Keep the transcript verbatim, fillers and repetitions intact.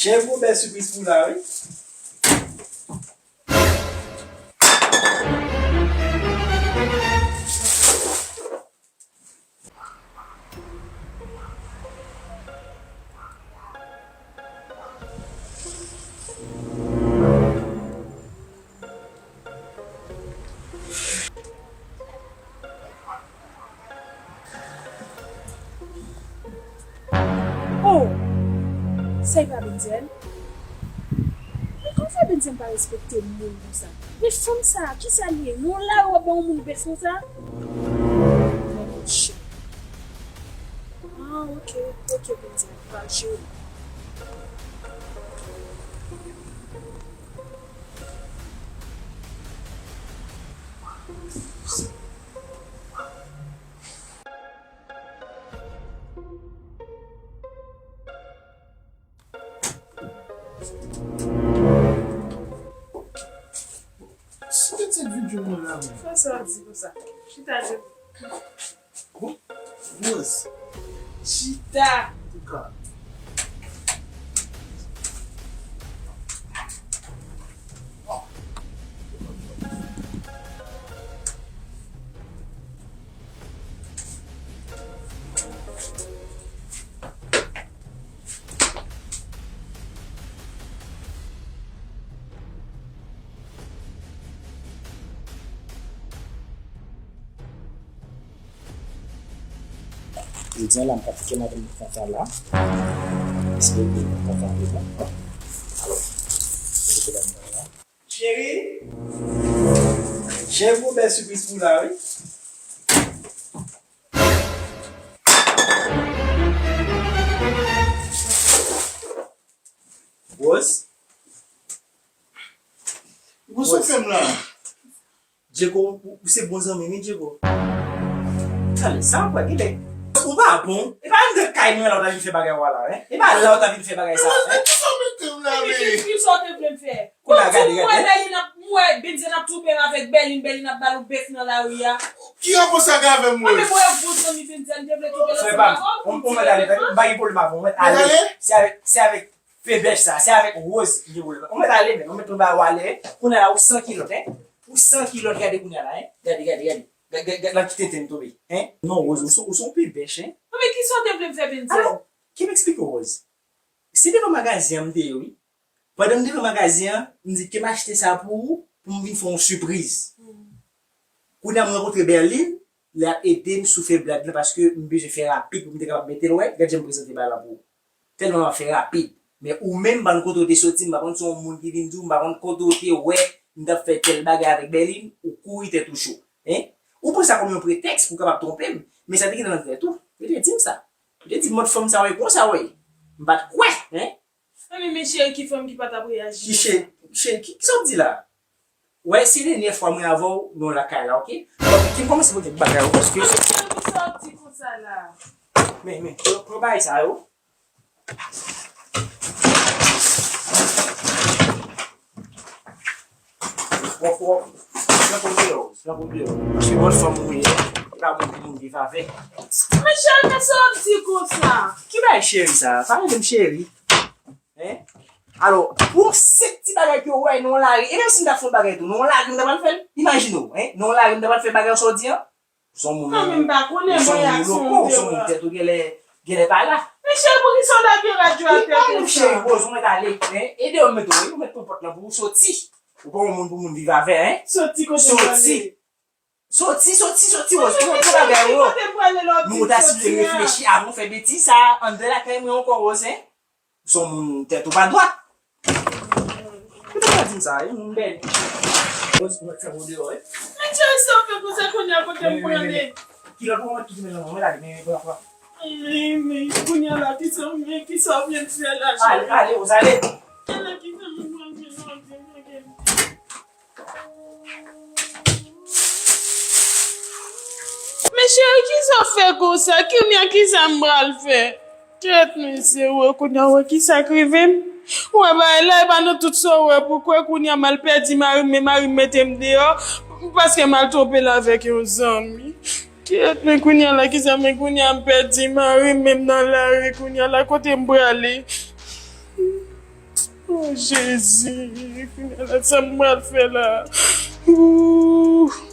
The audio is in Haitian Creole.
Gen gwo bèl sipriz pou w la, wi. Oh! Sa e pa Benzen? Men kòman fè Benzen pa respekte moun konsa? Men fanm sa, kisa l ye? Nan lari w ap ban yon moun bèf konsa? Mwen monche. Ah, ok, ok, Benzen, m pral jere. Ki pitit videyo mwen la menm? Fè sa w di konsa. Chita debout. Bon, Rose. Chita. Antouka. Jodi a la, m pratike madanm nan kontan la. Espere ke kontan de bon. Alò, kote dam nan la? Cheri, gen gwo bèl sipriz pou w la, wi. Rose? Rose. Diego, ou, ou se bon zanmi m wi, Diego. Tande, sa w ap wè, gen lè ou pa bon. E pa anndan kay mwen la ou ta vin fè bagay w la, en? E pa la ou ta vin fè bagay sa, en? Kisa w mete m la, men? Kisa w te vle m fè? Kounye a, gade, gade. M wè Bèlin ap, m wè Benzen ap twoupe l avèk Bèlin, Bèlin ap ba l yon bèf nan lari a. Ki rapò sa gen avè m, Rose? Mwen menm, mwen bon zanmi Benzen, m te vle twoupe l ansanm avè w. Frè pa m, ou mèt ale, m pa gen pwoblèm avè w, ou mèt ale. Se avèk, se avèk fè bèch sa, se avèk Rose m gen pwoblèm. Ou mèt ale, men, ou mèt tou ba w ale. Kounye a la, ou san kilòt, en? Ou san kilòt, gade kounye a la, en? Gade, gade, gade. Gade, gade, gade, nan ki tenten m tonbe, en? Non, Rose, ou se, ou se yon pye bèch, en? Non, men kisa w te vle m fè, Benzen? Alò, ki m eksplike w, Rose? Se devan magazen an m te ye, wi. Pandan m devan magazen an, m di ke m achte sa pou ou, pou m vin fè yon sipriz. Kounye a m rankontre Bèlin, l ap ede m sou fè blag lan paske m bezwen fè rapid pou m te kapab mete l wè, gad jan m prezante bagay la pou ou. Tèlman m ap fè rapid. Men ou menm, m pa konn kote w te soti, m pa konn si w yon moun ki vin di w, m pa konn kote w te wè m t ap fè tèl bagay avèk Bèlin, ou kouri tèt ou cho. En? Ou pran sa kòm yon pretèks pou w kapab twonpe m, men sa te gentan nan tèt ou. Ou te di m sa. Ou te di m mòd fanm sa w ye, konsa w ye. M pa t kwè, en? Anben, men cheri, ki fanm ki pa t ap reyaji konsa? Ki cheri, cheri, ki, kisa w ap di la? Wè, se dènyè fwa mwen avè w nan lakay la, oke? Donk, ki m kòmanse pote bagay yo, paske... Anben, cheri, kisa w ap di konsa la? Men, men, pran, pran bagay sa yo. Wòf, wòf. Flanke w deyò, flanke w deyò. Paske mòd fanm ou ye, e pa bon pou moun viv avè. Men cheri, men sa w ap di konsa? Ki bagay cheri sa? Pa rele m cheri. En? Alò, pou yon senp ti bagay ke w wè nan yon lari, e menm si m ta fè yon bagay tou, nan yon lari m ta pral fè l? Imajine w, en? Nan yon lari m ta pral fè bagay sa w di an? Ou se yon moun, ou se yon moun loko, ou se yon moun tèt ou genlè, genlè pa la. Men cheri, poukisa w lage radyo atè konsa? Cheri, Rose, ou mèt ale, en? E deyò m mete w, wi, ou mèt pran pòt lan pou ou soti. Ou pa yon moun pou moun viv avè, en? Soti kote m prale? Soti. Soti, soti, soti, Rose. Pran, pran bagay ou yo. Kote m prale la w ap di m soti a? Nou ta sipoze reflechi avan w fè betiz sa a anndan lakay mwen ankò, Rose, en? Ou se yon moun tèt ou pa dwat. Ou te ka di m sa, yon moun bèl. Rose, mwen fè w deyò, wi. Men cheri, sa w fè konsa kounye a kote m prale? Kilòt ou mèt kite men nan men, mwen ale, men, men, pran, pran. Men, men, kounye a la, kisa, men, kisa w vle m fè la, cheri? Ale, ale, Rose, ale. Ala kisa m pral fè la, Bondye, mwen gen. Men cheri, kisa w fè konsa? Kounye a, kisa m pral fè? Kèt, mesye, wè, kounye a, wè kisa k rive m. Wè, bagay la, e pa nan tout sa w wè pou kwè, kounye a, m al pèdi mari m, men mari m mete m deyò, paske m al twonpe l avèk yon zanmi. Kèt, men kounye a la, kisa, men kounye a, m pèdi mari m, men m nan lari, kounye a la, kote m prale? Jezi, kounye a la, sa m pral fè la? Ooh.